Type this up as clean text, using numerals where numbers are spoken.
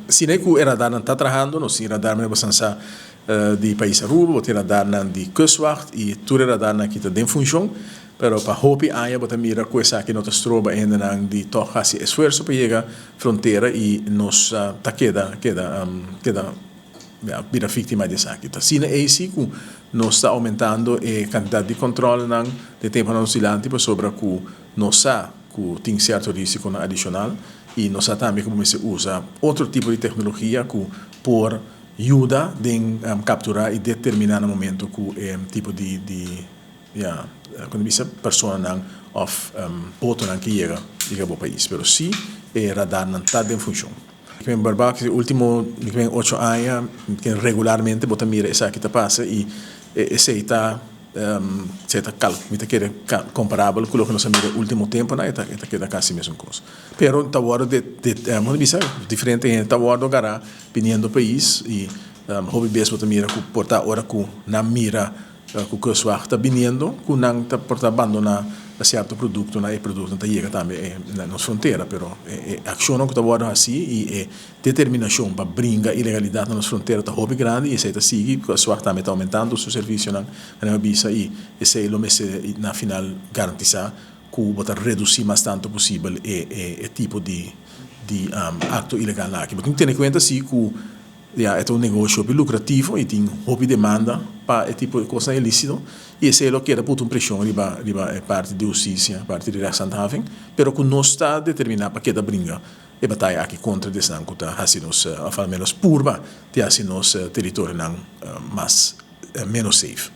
Asina ku e radarnan ta trahando, nos tin radar manera bo san sa di pais Aruba, bo tin radarnan di Kustwacht i tur e radarnan aki ta den funshon, pero pa hopi aña bo ta mira ku esaki no ta stroba e hendenan di tòg hasi esfuerso pa yega frontera i nos ta keda keda keda bira víktima di esaki. Ta asina ei si ku nos ta oumentando e kantidat di kòntròlnan den tempunan nos dilanti pasobra ku nos sa ku tin sierto risikonan adishonal i nos sa tambe ku bo mester usa otro tipo di teknologia ku por yuda den kapturá i determiná na momento ku e tipo di di ya kon ta bisa personanan òf botonan ke yega yega bo pais. Pero si e radarnan ta den funshon. Mi ken barbá e último mi ken ocho aña mi ken regularmente bo ta mira esaki ta pasa i esei ta Esei ta kal, mi ta kere komparabel ku loke nos a mira e ultimo temponan, e ta e ta keda kasi mesun kos. Pero ta wòrdu de de bo ta bisa diferente hende ta wòrdu agará biniendo pais i hopi bes bo ta mira ku por ta ora ku nan mira ku Kustwacht ta biniendo ku nan ta por ta bandoná sierto produktonan, e produktonan ta yega tambe na nos frontera. Pero e akshonnan ku ta wòrdu hasí i e Determinashon pa bringa ilegalidat na nos frontera ta hopi grandi i esei ta sigui, Kustwacht tambe ta oumentando su servisionan, manera mi a bisa, i esei lo mester na final garantisá ku bo ta redusí mas tantu posibel e e tipo di di akto ilegalnan aki. Bo tin ku tene kuenta si ku ya e ta un negoshi hopi lukrativo i tin hopi demanda pa e tipo di kosnan ilísito i esei lo keda puta un preshon riba riba e parti di hustisia, parti di rechtshandhaving, pero ku nos ta determiná pa keda bringa E bataya aki kontra di esnan ku ta hasi nos, òf al ménos purba di hasi nos teritorionan mas ménos safe.